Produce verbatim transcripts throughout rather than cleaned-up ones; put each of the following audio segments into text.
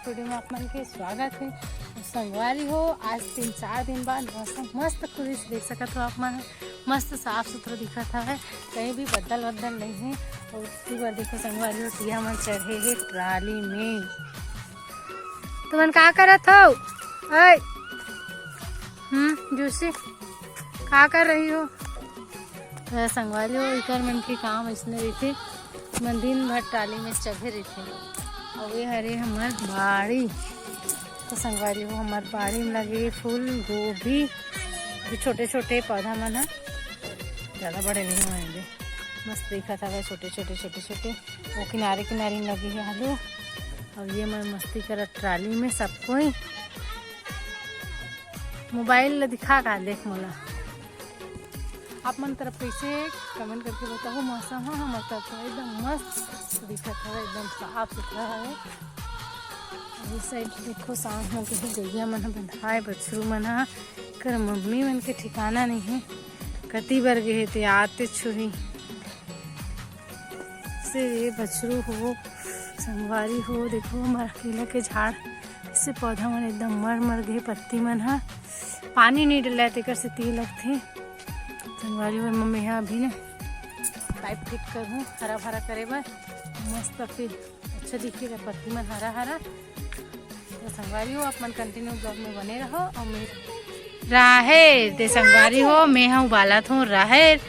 Video में आप मन के स्वागत है। संगवारी हो, आज तीन चार दिन बाद मौसम मस्त खुली से देख सकत हो आप मन, मस्त साफ सुथरा दिखत हवय, कहीं भी बदल वदल नहीं है। और इसी बार देखो संगवारी हो, टिया मन चढ़े हे ट्राली में। तुमन का करत हो? ओए, हम्म, जूसी, का कर रही हो? त संगवारी हो, इकर मन के काम अइसने रहिथे, मन दिन भर ट्राली में चढ़े रहिथे। अउ ये हरे हमर बाड़ी। त संगवारी हो, हमर बाड़ी में लगे फूल गोभी, ये छोटे-छोटे पौधा मन ह, ज्यादा बड़े नहीं होएंगे, मस्त दिखत हवय, छोटे-छोटे, छोटे-छोटे। वो किनारे किनारे में लगे हे आलू। अब ये मन मस्ती करत ट्राली में सब कोई। मोबाइल ला दिखा का देख मोला। आप मन तरफ कैसे, कमेंट करके बताओ। मौसम ह हमर तरफ तो एकदम मस्त दिखत हवय, एकदम साफ सुथरा हवय। ये साइड देखो, शाम हो गई, गैया मन ह बंधाए, बछरू मन ह, कर मम्मी मन के ठिकाना नहीं है, कति बर गे हे ते आते छुही। से ये बछरू हो, संगवारी हो, देखो हमर केला के झाड़, इससे पौधा मन एकदम मर मर गए, पत्ती मन ह पानी नहीं डला, तेकर से तीन लगथे। संगवारी हो, मम्मी ह अभी ने पाइप फिट करहूँ हरा भरा करे बर, मस्त फिर अच्छा दिखेगा, पत्ती मन हरा हरा। तो संगवारी हो, आप मन कंटिन्यू ब्लॉग में बने रहो। और मैं राहेर दे संगवारी हो, मैं हूँ उबालत हूँ राहेर।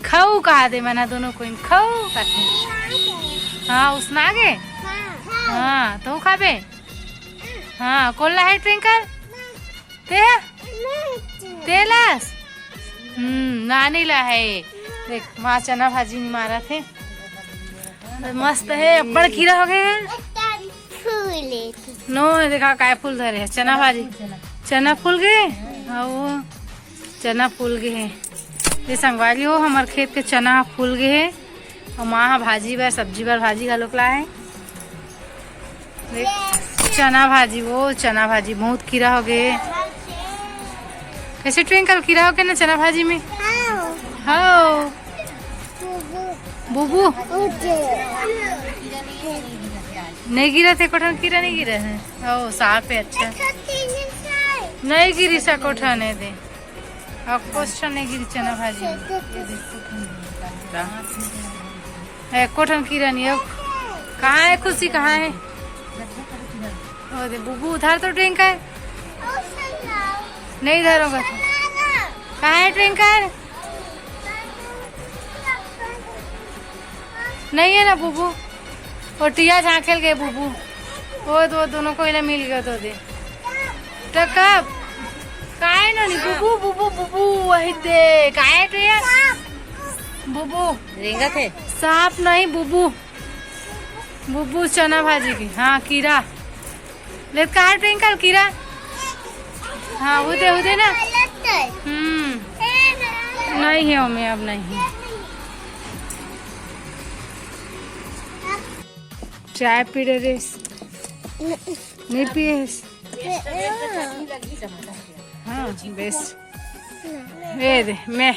खाऊ कहा दे मना दोनों कोई खाऊ कहते। हाँ, उसना गे। हाँ, तो खाबे। हाँ, कौन ला है ट्विंकल? ते? तेलस? हम्म, नानी ला है। देख, माँ चना भाजी नहीं मारा थे। मस्त है, अब्बड़ कीरा हो गए हैं। फूल है। नो, देखा काय फूल धरे है, चना भाजी। चना फूल गए? हाँ, वो चना फूल गए है। ये संगवारी हो, हमार खेत के चना फूल गए है। और माँ ह भाजी बर, सब्जी बर भाजी घलोक लाए। देख, चना भाजी, वो चना भाजी बहुत कीरा हो गए। कैसे ट्विंकल कीरा हो गए ना चना भाजी में? हाँ। बुबू। नहीं गिरा थे, कोठन कीरा नहीं गिरा है। ओ, सांप है, अच्छा। नहीं गिरी सा कोठन है दे। अब क्वेश्चन नहीं गिरी चना भाजी में। ए, कोठन कीरा नहीं है। कहाँ है खुशी, कहाँ है? ओ दे, बुबू उधार तो ट्विंकल है। नहीं धरोगा। कहाँ है ट्विंकल? नहीं है ना बुबू। और टिया झांकेल गए बुबू। वो दो, दोनों को इला मिल गया तो दे। तो कब? काय नोनी? बुबू, बुबू, बुबू, वही दे। काय टिया? बुबू। रेंगत है। सांप नहीं, बुबू। बुबू चना भाजी की। हाँ, कीरा। लेत का है ट्विंकल कीरा? हाँ, उदे, उदे ना। हम्म। नहीं है, ओमे अब नहीं है। चाय पी रहे रेस। नहीं पिए। हाँ, बेस। ये दे, मैं।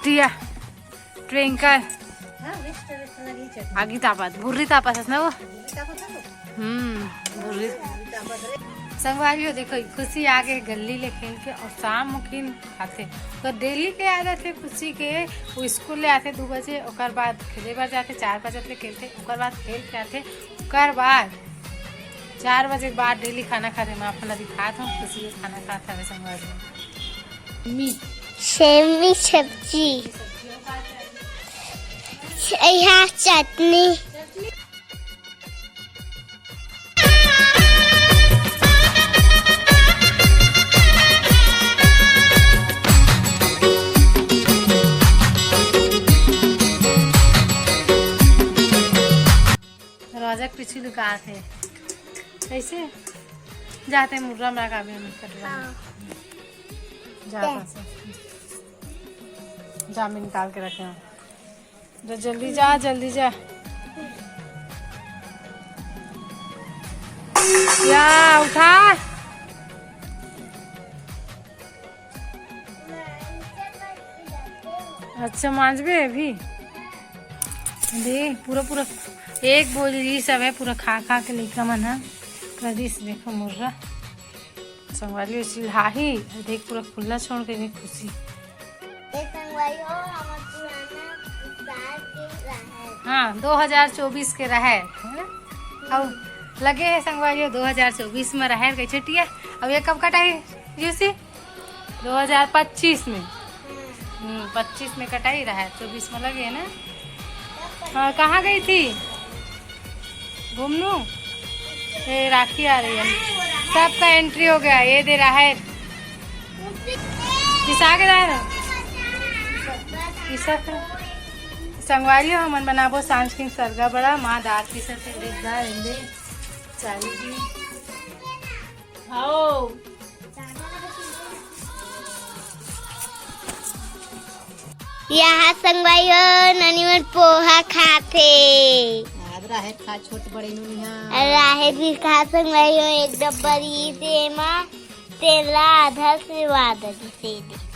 टिया। ट्विंकल। आगी तापत, भुर्री तापत हस ना वो? हम्म, भुर्री। संगवारी हो, देखो, खुशी आ गए गल्ली ले खेल के और शाम मुखिन आथे। तो डेली के आदत है खुशी के, वो स्कूल ले आथे दो बजे, ओकर बाद खेले बर जाथे, चार बजे ले खेलथे, ओकर बाद खेल के आथे, ओकर बाद चार बजे के बाद डेली खाना खाथे। मैं अपना दिखात हूँ, खुशी के खाना खात हवे संगवारी हो। मी। सेमी सब्जी। यहाँ चटनी। दरवाजा के पीछे लुकात हे। कैसे? जाते मुर्रा में लगा भी हम कटवा। हाँ। जा पास। जा, मैं निकाल के रखे हूँ। जा, जल्दी जा, जल्दी जा। या, उठा। अच्छा, मांजबे अभी? दे, पूरा, पूरा एक बोरी सब है, पूरा खा, खा के लइका मन ह। नरिस देखो मुर्रा। संगवारी हो सिलहाही, देख पूरा खुला छोड़ के भी खुशी। ए संगवारी हो, हमर पुराना साग के राहर। हाँ, दो हज़ार चउबीस के राहर, है ना? अउ लगे हे संगवारी हो, दो हज़ार चउबीस में राहर के छटिया। अब ये कब कटाही, यूसी? दो हज़ार पच्चीस में। हम्म, पच्चीस में कटाही राहर, चउबीस में लगे हे ना? हाँ, कहाँ गई थी? घूमनू? ए, राखी आ रही है, सबका एंट्री हो गया। ये दे राहर, पिसा के राहर, पिसा के। संगवारी हो, हमन बनाबो सांझ के सरगा बड़ा, माँ दार पिसत हे, देख दा, एंदे, चालू जी। आओ। यहाँ संगवारी हो, ननी मन पोहा खाथे। आज राहर खा छोट बड़े नोनी हा। राहर भी खा संगवारी हो, एक डब्बा रहिस हे एमा, तेला आधा से आधा दे दे।